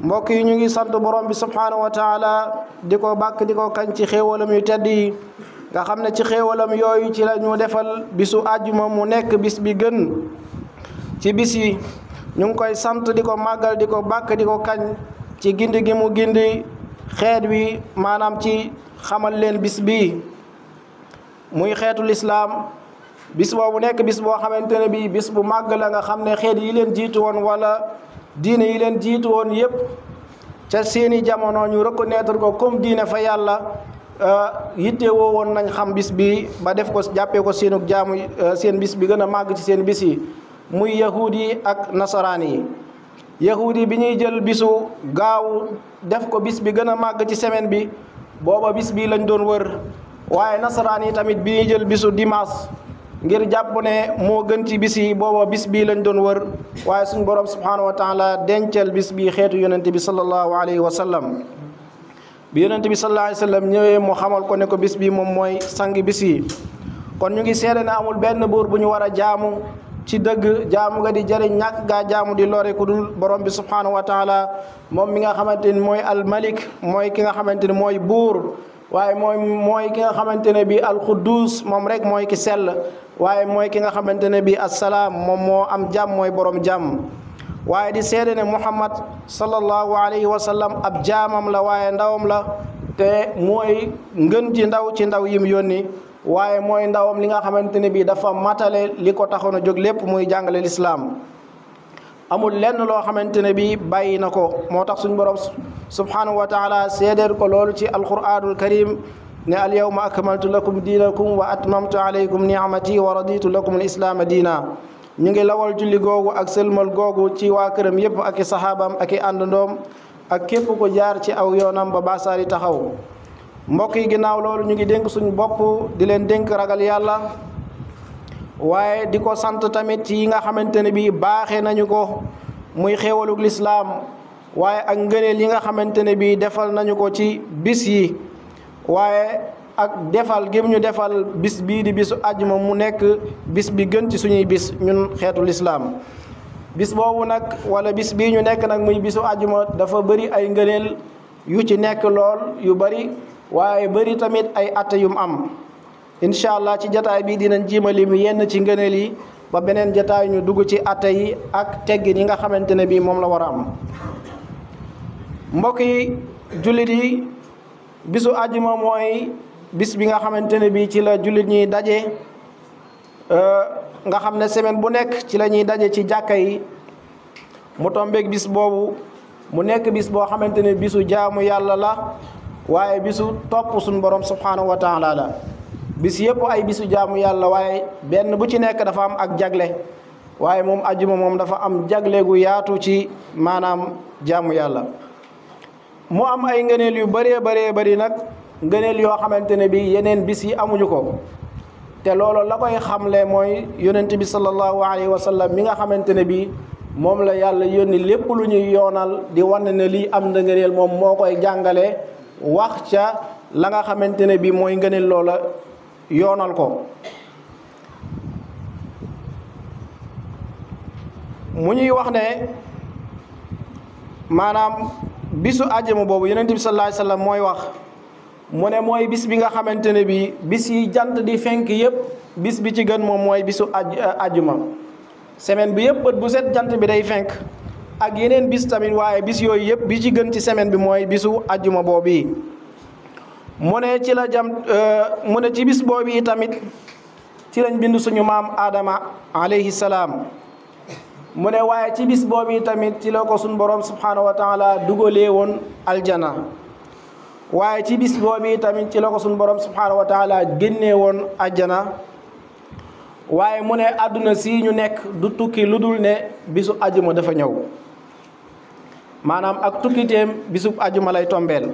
mbokk yi ñu ngi sant borom bi subhanahu wa taala di ko bàkk di ko kañ ci xéewalam yu tedd yi nga xam ne ci xéewalam yooyu ci la ñu defal bisu àjjuma mu nekk bis bi gën ci bis yi ñu ngi koy sant di ko màggal di ko bàkk di ko kañ ci gindi gi mu gindi xeet wi maanaam ci xamal leen bis bii muy xeetul islaam bis boobu nekk bis boo xamante ne bii bis bu màgg la nga xam ne xeet yi leen jiitu woon wala diine yi leen jiitu woon yépp ca seeni jamono ñu reconnaître ko comme diine fa yàlla yitte woo woon nañ xam bis bi ba def ko jàppee ko seenug jaamu seen bis bi gën a màgg ci seen bis yi muy yahuud yi ak nasaraan yi yahuud yi bi ñuy jël bisu gaaw def ko bis bi gën a màgg ci semaine bi booba bis bi lañ doon wër waaye nasaraan yi tamit bi ñuy jël bisu dimanche ngir jàpp ne moo gën ci bis yi booba bis bii lañ doon wër waaye suñu borom subhanahu wa taala dencal bis bii xeetu yonente bi sallallahu alayhi wa sallam bi yonente bi sallallahu alayhi wa sallam ñëwee mu xamal ko ne ko bis bii moom mooy sang bis yi kon ñu ngi seede ne amul benn buur bu ñu war a jaamu ci dëgg jaamu ga di jëriñ ñàkk gaa jaamu di lore ku dul borom bi subhanahu wa taala moom mi nga xamante ni mooy almalik mooy ki nga xamante ni mooy buur waaye mooy ki nga xamante ne bi alquddus moom rek mooy ki sell waaye mooy ki nga xamante ne bi assalaam moom moo am jàmm mooy borom jàmm waaye di seede ne muhammad sallallahu alayhi wa sallam ab jaamam la waaye ndawam la te mooy ngën ji ndaw ci ndaw yim yónni waaye mooy ndawam li nga xamante ne bi dafa matale li ko taxoon a jóg lépp muy jàngale lislaam amul lenn loo xamante ne bi bàyyi na ko moo tax suñu borom subhanahu wa taala seedeel ko loolu ci alquranul karim ne al yawma akmaltu lakum diinakum wa atmamtu alaykum ni'mati wa raditu lakum al islaama diina ñu ngi lawal julli googu ak sëlmal googu ci waa këram yépp ak i saxaabam ak i àndandoom ak képp ko jaar ci aw yoonam ba baasaari taxaw mbokk yi ginnaaw loolu ñu ngi dénk suñu bopp di leen dénk ragal yàlla waaye di ko sant tamit ci yi nga xamante ne bi baaxee nañu ko muy xéewalug lislaam waaye ak ngëneel yi nga xamante ne bi defal nañu ko ci bis yi waaye ak defal gém ñu defal bis bii di bisu àjjuma mu nekk bis bi gën ci suñuy bis ñun xeetu lislaam bis boobu nag wala bis bii ñu nekk nag muy bisu àjjuma dafa bëri ay ngëneel yu ci nekk lool yu bëri waaye bëri tamit ay atte yum am incha allah ci jataay bi dinañ jiimali mu yenn ci ngëneel yi ba beneen jataay ñu dugg ci atte yi ak teggin yi nga xamante ne bii moom la war a am mbokk yi jullit yi bisu àjjuma mooy bis bi nga xamante ne bii ci la jullit ñi daje nga xam ne semaine bu nekk ci la ñuy daje ci jàkka yi mu tombeeg bis boobu mu nekk bis boo xamante ne bisu jaamu yàlla la waaye bisu topp suñu borom subhanahu wa taala la bis yëpp ay bisu jaamu yàlla waaye benn bu ci nekk dafa am ak jagle waaye moom àjjuma moom dafa am jagle gu yaatu ci maanaam jaamu yàlla mu am ay ngëneel yu bëree bëri nag ngëneel yoo xamante ne bi yeneen bis yi amuñu ko te loolu la koy xamle mooy yonent bi sallallahu alayhi wa sallam mi nga xamante ne bi moom la yàlla yónni lépp lu ñuy yoonal di wan ne lii am na ngëneel moom moo koy jàngale wax ca la nga xamante ne bi mooy ngëneel loola yoonal ko mu ñuy wax ne maanaam bisu àjjuma boobu yonent bi sallallahu alayhi wa sallam mooy wax mu ne mooy bis bi nga xamante ne bi bis yi jant di fenk yépp bis bi ci gën moom mooy bisu àjjuma semaine bi yépp bët bu set jant bi day fenk ak yeneen bis tamit waaye bis yooyu yépp bi ci gën ci semaine bi mooy bisu àjjuma boobu mu ne ci la mu ne ci bis boobu tamit ci lañ bind suñu maam Adama alayhi salaam mu ne waaye ci bis boobu tamit ci la ko suñu borom subhanahu wa taala dugalee woon aljana waaye ci bis boobu tamit ci la ko suñu borom subhanahu wa taala génnee woon aljana waaye mu ne àdduna si ñu nekk du tukki lu dul ne bisu àjjuma dafa ñëw maanaam ak tukkiteem bisu àjjuma lay tombeel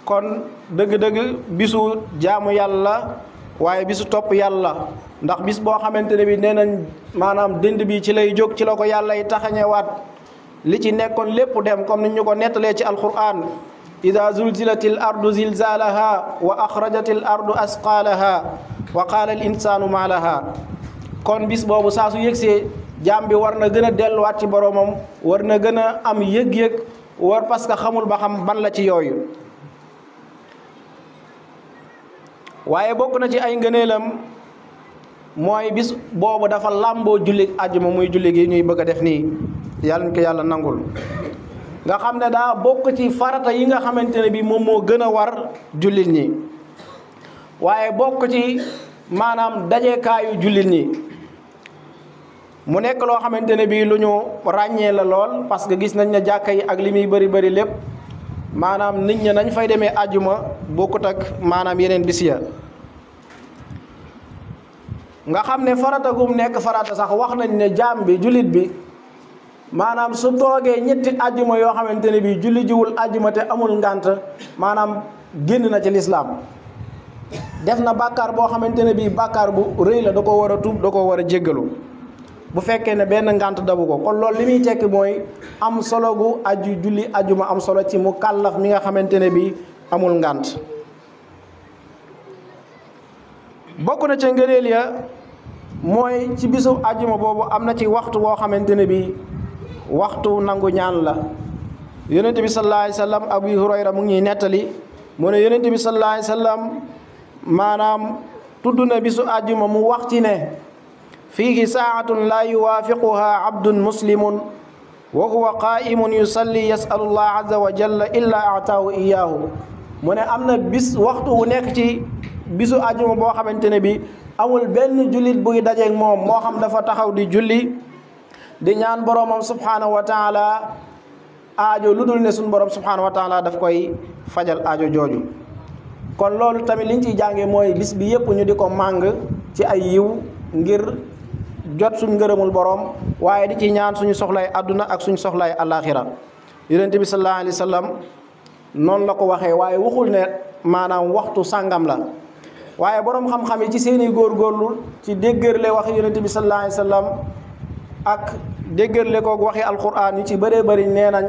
kon dëgg-dëgg bisu jaamu yàlla waaye bisu topp yàlla ndax bis boo xamante ne bi nee nañ maanaam dënd bi ci lay jóg ci la ko yàlla yi taxañewaat li ci nekkoon lépp dem comme ni ñu ko nettalee ci alquran ida zulzilatil ardu zilzalaha wa axrajatil ardu asqalaha wa qaala al insanu ma laha kon bis boobu saa su yëgsee jaam bi war na gën a delluwaat ci boromam war na gën a am yëg-yëg wër parce que xamul ba xam ban la ci yooyu. waaye bokk na ci ay ngëneelam mooy bis boobu dafa làmboo julli àjjuma muy julli gi ñuy bëgg a def nii yàlla ñu ko yàlla nangul nga xam ne daa bokk ci farata yi nga xamante ne bi moom moo gën a war jullit ñi waaye bokk ci maanaam dajekaayu jullit ñi mu nekk loo xamante ne bii lu ñu ràññee la lool parce que gis nañ ne jàkka yi ak li muy bëri lépp maanaam nit ñi nañ fay demee àjjuma bokkut ak maanaam yeneen bis ya nga xam ne farata gum nekk farata sax wax nañ ne jaam bi jullit bi maanaam su toogee ñetti àjjuma yoo xamante ne bii julli jiwul àjjuma te amul ngànt maanaam génn na ci lislaam def na bàkkaar boo xamante ne bii bàkkaar bu rëy la da ko war a tuub da ko war a jéggalu bu fekkee ne benn ngànt dabu ko kon loolu li muy tekki mooy am solo gu julli àjjuma am solo ci mu kàllaf mi nga xamante ne bii amul ngànt bokk na ca ngëneel ya mooy ci bisu àjjuma boobu am na ci waxtu woo xamante ne bii waxtu nangu ñaan la yonent bi sallallahu alayhi wa sallam Abu Hurayra mu ngi ñuy nettali mu ne yonent bi sallallahu alayhi wa sallam maanaam tudd na bisu àjjuma mu wax ci ne fiihi saa'atun laa yuwaafiquhaa abdun muslimun wa huwa qaa'imun yusalli yasalu llah azza wa jalla illaa a'taahu iyaahu mu ne am na bis waxtu wu nekk ci bisu àjjuma boo xamante ne bi amul benn jullit buy dajeeg moom moo xam dafa taxaw di julli di ñaan boromam subhaanahu wa taala aajo lu dul ne suñu borom subhaanahu wa taala daf koy fajal aajo jooju kon loolu tamit liñ ciy jàngee mooy bis bi yëpp ñu di ko màng ci ay yiw ngir jot suñ ngërëmul borom waaye di ci ñaan suñu soxlay àdduna ak suñu soxlay àllaaxira yonent bi sallallahu alayhi wa sallam noonu la ko waxee waaye waxul ne maanaam waxtu sàngam la waaye borom xam-xam yi ci seeni góorgóorlu ci déggërle waxi yonent bi sallallahu alayhi wa sallam ak déggërle koog waxi alquran yi ci bëree bëri nee nañ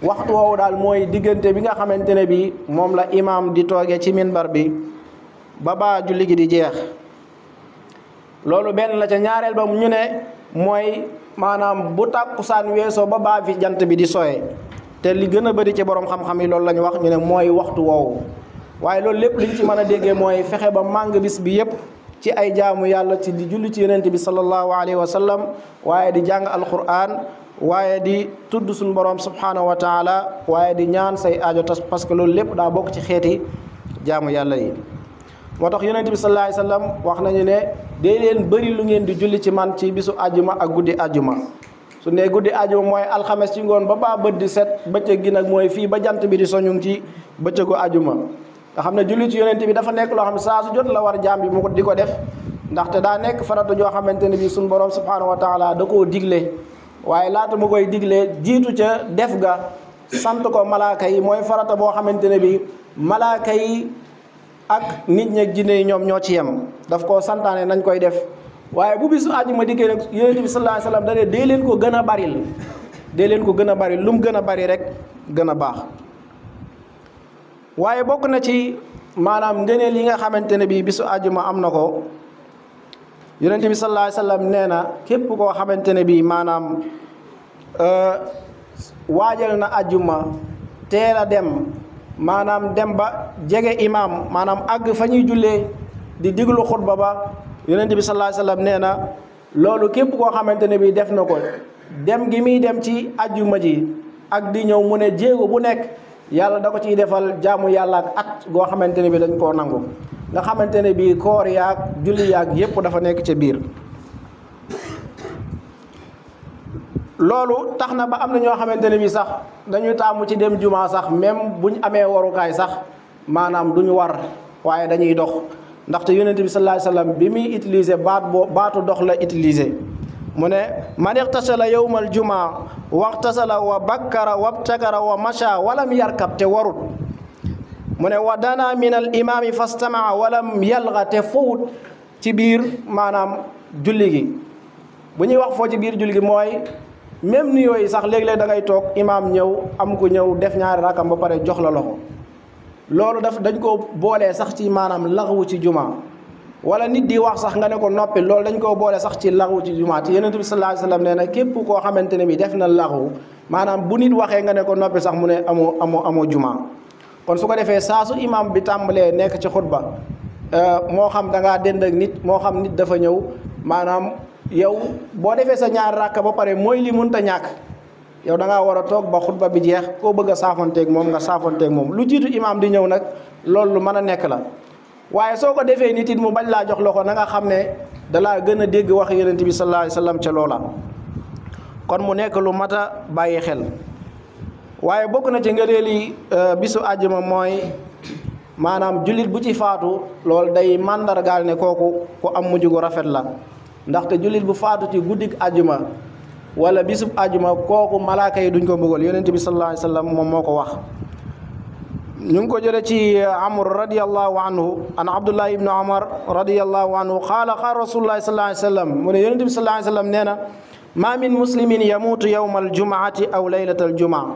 waxtu woowu daal mooy diggante bi nga xamante ne bi moom la imaam di toogee ci minbar bi ba baa julli gi di jeex loolu benn la ca ñaareel ba ñu ne mooy maanaam bu tàkkusaan weesoo ba baa fi jant bi di soye te li gën a bëri ci borom xam-xam yi loolu la ñu wax ñu ne mooy waxtu woowu waaye loolu lépp liñ ci mën a déggee mooy fexe ba màng bis bi yépp ci ay jaamu yàlla ci di julli ci yonent bi sallallahu alayhi wa sallam waaye di jàng alquran waaye di tudd suñu borom subhanahu wa taala waaye di ñaan say aajo tas parce que loolu lépp daa bokk ci xeeti jaamu yàlla yi moo tax yonent bi sallallahu alayhi wa sallam wax nañu ne dee leen bëri lu ngeen di julli ci man ci bisu àjjuma ak guddi àjjuma su ne guddi àjjuma mooy alxames ci ngoon ba baa bët di set bëccëg gi nag mooy fii ba jant bi di soñu ci bëccëgu àjjuma nga xam ne julli ci yonent bi dafa nekk loo xam ne saa su jot la war jaam bi mu ko di ko def ndaxte daa nekk farata joo xamante ne bi suñu borom subhanahu wa taala da koo digle waaye laata mu koy digle jiitu ca def ga sant ko malaaka yi mooy farata boo xamante ne bi malaaka yi ak nit ñeeg jinne yi ñoom ñoo ci yem daf koo santaane nañ koy def waaye bu bisu àjjuma dikkee nag yonent bi sallallahu alayhi wasallam da ne dee leen ko gën a baril dee leen ko gën a baril lu mu gën a bari rek gën a baax waaye bokk na ci maanaam ngëneel yi nga xamante ne bii bisu àjjuma am na ko yonent bi sallallahu alayhi wasallam nee na képp koo xamante ne bii maanaam waajal na àjjuma teel a dem maanaam dem ba jege imaam maanaam àgg fa ñuy jullee di diglu xutba ba yonent bi sallallahu alayhi wasallam nee na loolu képp koo xamante ne bii def na ko dem gi muy dem ci àjjuma ji ak di ñëw mu ne jéego bu nekk yàlla da ko ciy defal jaamu yàlla ak at goo xamante ne bii dañ koo nangu nga xamante ne bii koor yaag julli yaag yépp dafa nekk ca biir loolu tax na ba am na ñoo xamante ne bii sax dañuy taamu ci dem juma sax même buñ amee warukaay sax maanaam duñu war waaye dañuy dox ndaxte yonent bi sallallahu alayhi wasallam bi muy utiliser baatu dox la utiliser mu ne man ixtasala yawmal jumaa waxtasala wa bakkara wabtakara wa masha walam yarkab te warut mu ne wa dana min al imaami fastamaa walam yalga te fowut ci biir maanaam julli gi bu ñuy wax foo ci biir julli gi mooy même ni yooyu sax léeg-léeg da ngay toog imaam ñëw am ku ñëw def ñaari rakam ba pare jox la loxo loolu dañ ko boolee sax ci maanaam laxwu ci juma wala nit di wax sax nga ne ko noppi loolu dañ koo boole sax ci laxu ci jumaa te Yonent bi sallallahu alayhi wasallam nee na képp koo xamante ne bi def na laxu maanaam bu nit waxee nga ne ko noppi sax mu ne amoo jumaa. kon su ko defee saa su imam bi tàmbalee nekk ci xutba moo xam da ngaa dend ak nit moo xam nit dafa ñëw maanaam yow boo defee sa ñaar rakka ba pare mooy li mënta ñàkk yow da ngaa war a toog ba xutba bi jeex koo bëgg a saafonteeg moom nga saafonteeg moom lu jiitu imam di ñëw nag loolu lu mën a nekk la. waaye soo ko defee nit it mu bañ laa jox loxo na nga xam ne dalaa gën a dégg wax Yonent bi sallallahu alayhi wasallam ca loola kon mu nekk lu mat a bàyyi xel. waaye bokk na ci ngëneeli bisu àjjuma mooy maanaam jullit bu ci faatu loolu day màndargaal ne kooku ku am mujj gu rafet la ndaxte jullit bu faatu ci guddik àjjuma wala bisub àjjuma kooku malaaka yi duñ ko mbugal Yonent bi sallallahu alayhi wasallam moom moo ko wax. ñu ngi ko jële ci Amr radiyallahu anhu an Abdullah ibnu Umar radiyallahu anhu qaala rasulullahi sallallahu alayhi wasallam mu ne Yonent bi sallallahu alayhi wasallam nee na ma min muslimin yamuutu yawma aljumaati aw laylata aljumaa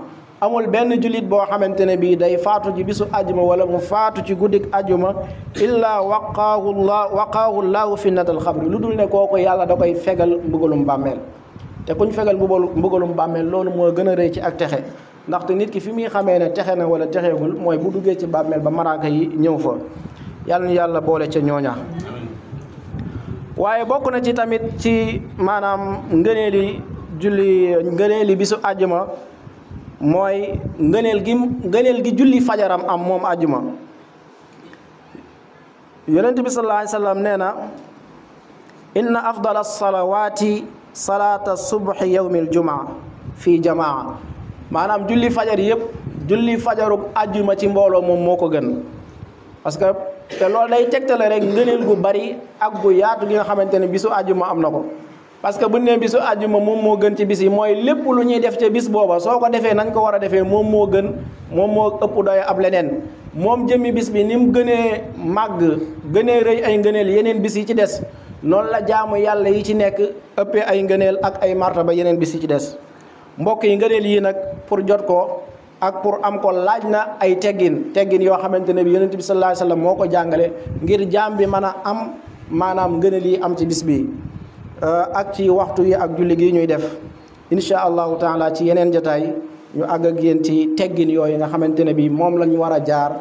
amul benn jullit boo xamante ne bii day faatu ci bisu ajuma wala mu faatu ci guddik ajuma illaa waqaahu llaahu fitnatal xabri lu dul ne kooku yàlla da koy fegal mbugalum bàmmeel te kuñ fegal mbugalum bàmmeel loolu moo gën a rëy ci ak texe ndaxte nit ki fi muy xamee ne texe na wala texeegul mooy bu duggee ci bàmmeel ba malaaka yi ñëw fa yàlla na yàlla boole ca ñooña. waaye bokk na ci tamit ci maanaam ngëneeli bisu ajuma mooy ngëneel gi julli fajaram am moom àjjuma Yonent bi sallallahu alayhi wasallam nee na inna afdala salawaati salaata subhi yawmil jumaa fii jamaa maanaam julli fajar yëpp julli fajaruk àjjuma ci mbooloo moom moo ko gën parce que te loolu day tegtale rek ngëneel gu bari ak gu yaatu gi nga xamante ne bisu àjjuma am na ko parce que bu ñu nee bisu àjjuma moom moo gën ci bis yi mooy lépp lu ñuy def ca bis booba soo ko defee nañ ko war a defee moom moo gën moom moo ëpp doy ab leneen moom jëmmi bis bi ni mu gënee màgg gënee rëy ay ngëneel yeneen bis yi ci des noonu la jaamu yàlla yi ci nekk ëppee ay ngëneel ak ay martaba yeneen bis yi ci des mbokk yi ngëneel yi nag pour jot ko ak pour am ko laaj na ay teggin yoo xamante ne bi Yonent bi sallallahu alayhi wasallam moo ko jàngale ngir jaam bi mën a am maanaam ngëneel yi am ci bis bi ak ci waxtu yi ak julli gi ñuy def insha allahu taala ci yeneen jotaay ñu àgg ak yéen ci teggin yooyu nga xamante ne bi moom la ñu war a jaar